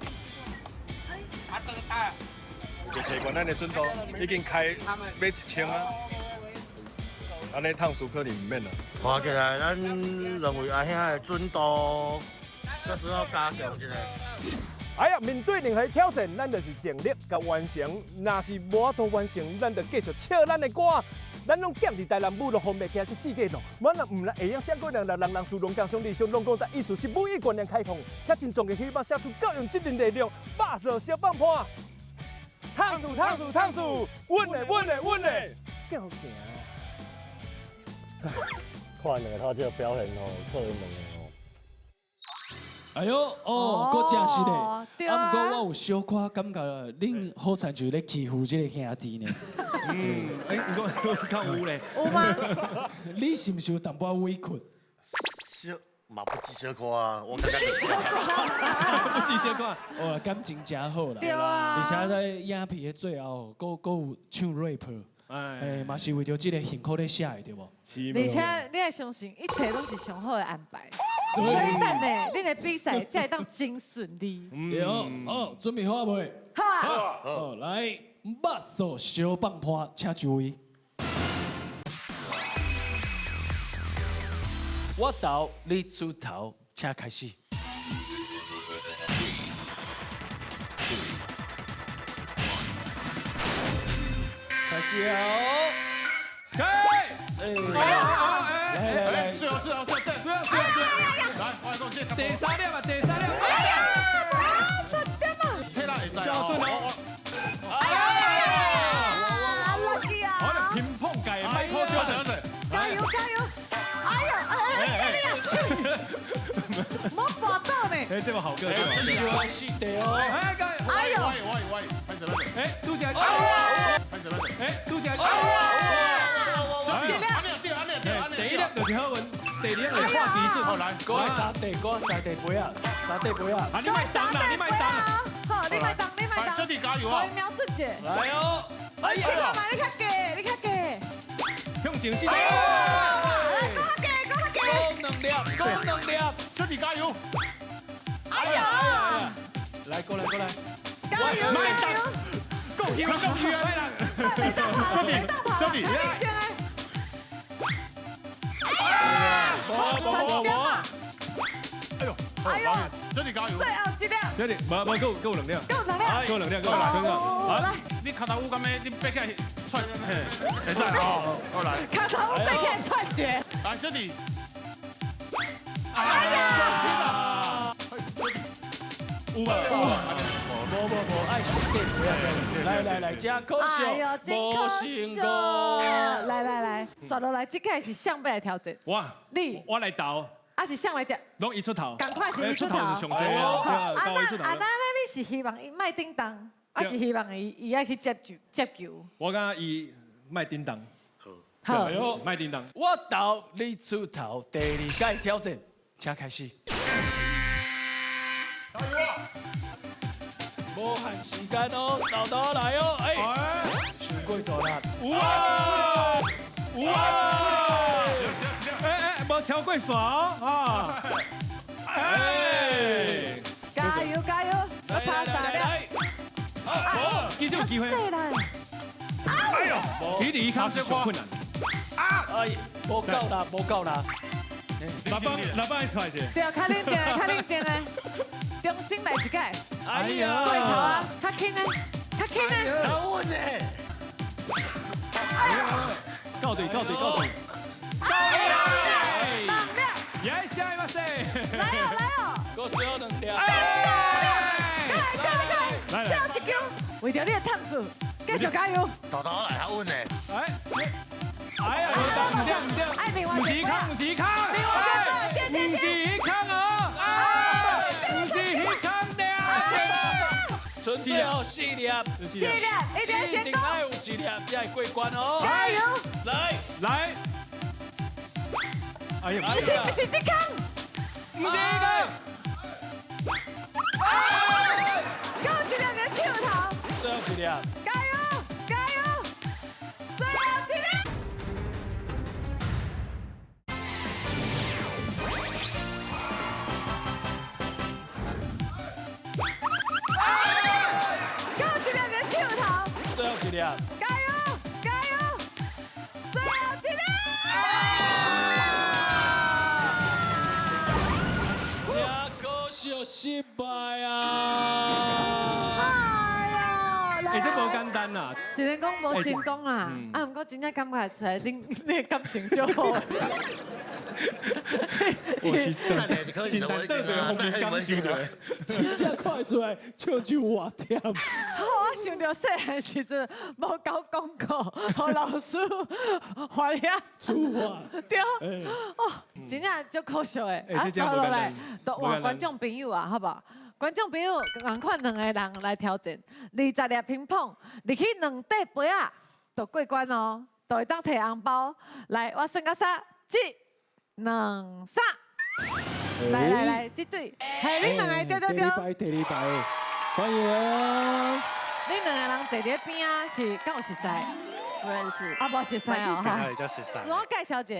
Speaker 14: 就提悬咱的准度，已经开买1000啊，按呢烫数可能毋免啦。
Speaker 15: 看起来咱两位阿兄的准度，阁需要加强一下。
Speaker 14: 哎呀，面对任何挑战，咱就是尽力共完成。若是无法度完成，咱就继续唱咱的歌。咱拢踮伫台南舞，都风袂起来是世界路。我若毋来会晓写过人，人人事龙江兄弟，上龙讲在艺术是武艺观念开放，遐真重的希望写出教育责任力量，百色小放破，烫数烫数烫数，稳的稳的稳的，够行。
Speaker 15: 看两个头这个表现吼，可能两个吼。
Speaker 1: 哎呦，哦，阁真实嘞！啊，毋过我有小可感觉，恁好亲像咧欺负这个兄弟呢。
Speaker 14: 嗯，哎，你讲较有咧？
Speaker 2: 有吗？
Speaker 1: 你是毋是有淡薄委屈？
Speaker 15: 小嘛不止小可啊，我感觉。
Speaker 14: 不止小可。
Speaker 1: 哦，感情真好啦。
Speaker 2: 对啊。
Speaker 1: 而且在影片的最后，阁有唱 rap，哎，嘛是为著这个幸福咧写的，对无？
Speaker 2: 而且你爱相信，一切拢是上好的安排。所以等下，恁的比赛才会当真顺利。
Speaker 1: 对哦，准备好未？
Speaker 2: 好。
Speaker 1: 好，来，肉臊小放伴，请就位。我投你出头，请开始。开始哦！
Speaker 14: 开！
Speaker 1: 来来来，
Speaker 16: 最后最后最后最后。
Speaker 14: 第三粒啊，第三粒！
Speaker 2: 哎呀，差一点嘛！
Speaker 16: 体力会使
Speaker 14: 哦。
Speaker 2: 哎呀，垃圾啊！
Speaker 14: 我咧乒乓界的迈克尔
Speaker 2: 加油加油！哎呀，哎哎呀！莫跋倒呢！
Speaker 14: 哎，这个好歌，
Speaker 1: 这个是的哦。
Speaker 2: 哎呦！
Speaker 16: 喂喂喂，
Speaker 14: 哎，拄只，哎，拄只，第一粒就是好运，第二粒就是画技术。
Speaker 16: 好来，
Speaker 1: 阁爱三块，阁三块杯仔，三块杯仔。
Speaker 14: 啊，你莫动啦，你莫动。
Speaker 2: 好，你莫动，你莫动。
Speaker 16: 小弟加油啊！
Speaker 2: 瞄准者。
Speaker 1: 来哦！
Speaker 2: 哎呀，你较低，你较低。
Speaker 14: 向前四。
Speaker 2: 来，阁较低，阁较低。
Speaker 1: 阁两粒，阁两粒。
Speaker 16: 小弟加油！
Speaker 2: 哎呀！
Speaker 1: 来，过来，过来。
Speaker 2: 加油！加油！
Speaker 14: 够球啊，够球啊！
Speaker 16: 小弟，小弟。
Speaker 2: 无无无！
Speaker 16: 哎呦，哎呦，小弟加油！
Speaker 2: 最后一粒，
Speaker 14: 小弟，无无够够两粒，
Speaker 2: 够两粒，
Speaker 14: 够两粒，够两粒。
Speaker 2: 来，
Speaker 16: 你跤头有敢欲？你爬起来踹，嘿，会使哦，好来。
Speaker 2: 跤头有爬起来踹一下。
Speaker 16: 来，小弟。
Speaker 2: 哎呀！
Speaker 14: 有啊，
Speaker 1: 无无无，爱四块不要这样。来来来，真可惜，无成功。
Speaker 2: 来来来，刷落来，这届是谁欲来挑战？
Speaker 14: 我，
Speaker 2: 你，
Speaker 14: 我来投。
Speaker 2: 啊是谁来接？
Speaker 14: 拢伊出头。
Speaker 2: 仝款是伊出头。
Speaker 14: 是上济啊！
Speaker 2: 啊那啊那你是希望伊莫叮当，啊是希望伊伊爱去接球接球？
Speaker 14: 我感觉伊莫叮当。
Speaker 2: 好，
Speaker 14: 莫叮当。
Speaker 1: 我投你出头，第二届挑战，请开始。无限时间哦，豆豆来哦，哎，伤过大力，
Speaker 14: 有啊，有啊，哎哎，无超过线哦，啊，哎，
Speaker 2: 加油加油，我差三粒，
Speaker 14: 好，其实有机会，哎呦，距离较小困难，
Speaker 1: 啊，哎，无够啦，无够啦。
Speaker 14: 老板，老板出来者。
Speaker 2: 对，较冷静的，较冷静的，重新来一届。
Speaker 1: 哎呀，
Speaker 2: 对头啊，较轻的，较轻的。
Speaker 15: 较稳的。
Speaker 2: 哎呀，
Speaker 14: 到底，到底，到底。
Speaker 2: 到底。
Speaker 14: いらっしゃいませ。
Speaker 2: 来哦，来哦。
Speaker 1: 阁少两条。
Speaker 2: 来来来，最后一球，为著你的烫数。继续加油！
Speaker 18: 豆豆来较稳的。
Speaker 14: 哎，哎呀，唔对唔对，唔是空，唔是空，唔是空哦，唔是空的。
Speaker 1: 剩最后四粒，
Speaker 2: 四粒，一定
Speaker 1: 一定爱有一粒才会过关哦。
Speaker 2: 加油！
Speaker 1: 来
Speaker 14: 来，哎呀，
Speaker 2: 不是不是这空，
Speaker 14: 唔是这个。
Speaker 2: 够一粒的手头，
Speaker 1: 最后一粒。
Speaker 2: 加油加油！最后一粒。够一粒的手头，
Speaker 1: 最后一粒。
Speaker 2: 加油加油！最后一粒。
Speaker 1: 真可惜，失败啊！
Speaker 2: 哎呦，
Speaker 14: 欸，这无简单啦。
Speaker 2: 虽然讲无成功啊，啊，毋过真正感觉出来，恁的感情足好。
Speaker 14: 我是真难得这个方面感受到，
Speaker 1: 真正看得出来，笑酒偌忝。
Speaker 2: 我想著细汉时阵无交功课，予老师罚遐
Speaker 1: 处罚。
Speaker 2: 对，哦，真正足可惜的。啊，接落来，都换观众朋友啊，好无？观众朋友，仝款两个人来挑战，20粒乒乓入去两块杯仔，就过关哦，就会当提红包。来，我算到三，一、两、三。来来来，这对，嘿，恁两个对对对。
Speaker 1: 第二排，第二排，欢迎。
Speaker 2: 恁两个人坐伫边仔是敢有熟识？
Speaker 19: 不认识。
Speaker 2: 啊，无熟识哦。
Speaker 20: 比较熟识。
Speaker 2: 自我介绍者。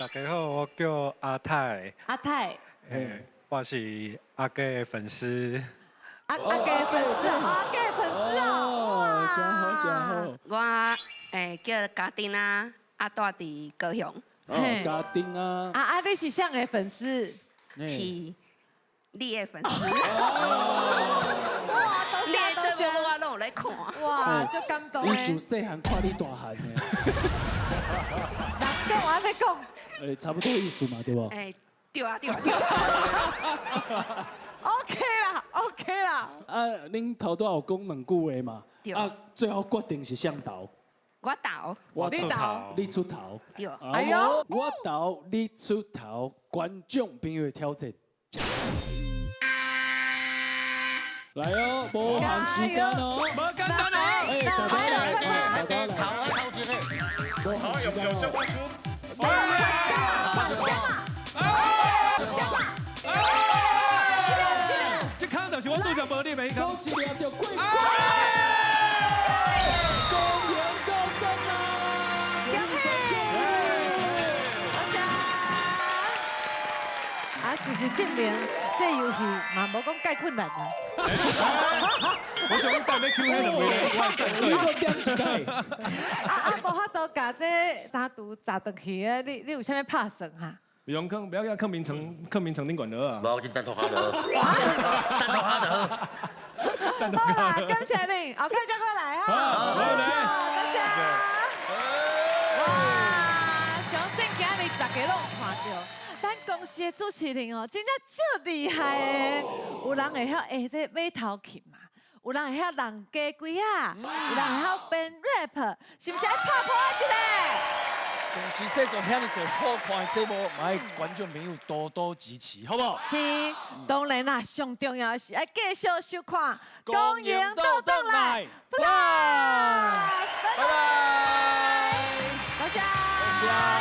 Speaker 20: 大家好，我叫阿泰。
Speaker 2: 阿泰。
Speaker 20: 嘿，我是阿杰的粉丝。
Speaker 2: 阿杰粉丝，阿杰粉丝哦。
Speaker 1: 真好真好。
Speaker 19: 我叫家丁啊，啊住伫高雄。
Speaker 1: 哦，家丁啊。
Speaker 2: 啊啊，你是谁的粉丝？
Speaker 19: 是你的粉丝。
Speaker 2: 哇，多谢多谢，
Speaker 19: 我拢有咧看。
Speaker 2: 哇，足感动的。
Speaker 1: 伊自细汉看你大汉的。
Speaker 2: 人讲我按呢讲。
Speaker 1: 欸，差不多意思嘛，对无？
Speaker 19: 欸，对啊对啊对啊。
Speaker 2: OK 啦，OK 啦。
Speaker 1: 啊，恁头拄仔有讲两句话嘛？
Speaker 19: 对。
Speaker 1: 啊，最后决定是谁投？
Speaker 19: 我投。
Speaker 1: 我出头，你出头。
Speaker 19: 对。
Speaker 1: 哎呦，我投，你出头，观众朋友的挑战。来哦，无限时间哦，
Speaker 14: 无简单哦。
Speaker 1: 哎，大家来，大家来，无限时间哦。
Speaker 14: 这空就是我拄则无你的，
Speaker 1: 讲一粒就过关。恭迎到登啦！
Speaker 2: 啊，事实证明，这游戏嘛无讲介困难啊。
Speaker 14: 我想讲等欲 Q 彼两位，我会站队。
Speaker 1: 你阁点一届？
Speaker 2: 啊啊，无法度共这杂毒砸转去的，你有啥物拍算哈？
Speaker 14: 不用囥，不要囥眠床，囥眠床顶悬就好啊。
Speaker 18: 无，紧等涂骹就好。等涂骹就好。
Speaker 2: 好啦，感谢你，后盖再过来哈。
Speaker 14: 好，
Speaker 2: 多谢，多谢。哇，相信今日大家拢有看著，咱公司的主持人哦，真正足厉害的。有人会晓下这马头琴嘛，有人会晓人家龟仔，有人会晓编 rap，是毋是爱拍破一下？
Speaker 1: 公司制作遐尔济好看的节目，嘛爱观众朋友多多支持，好不好？
Speaker 2: 是，当然啦，上重要的是爱继续收看《公赢倒转来》，拜拜，拜拜，多谢，
Speaker 1: 多谢。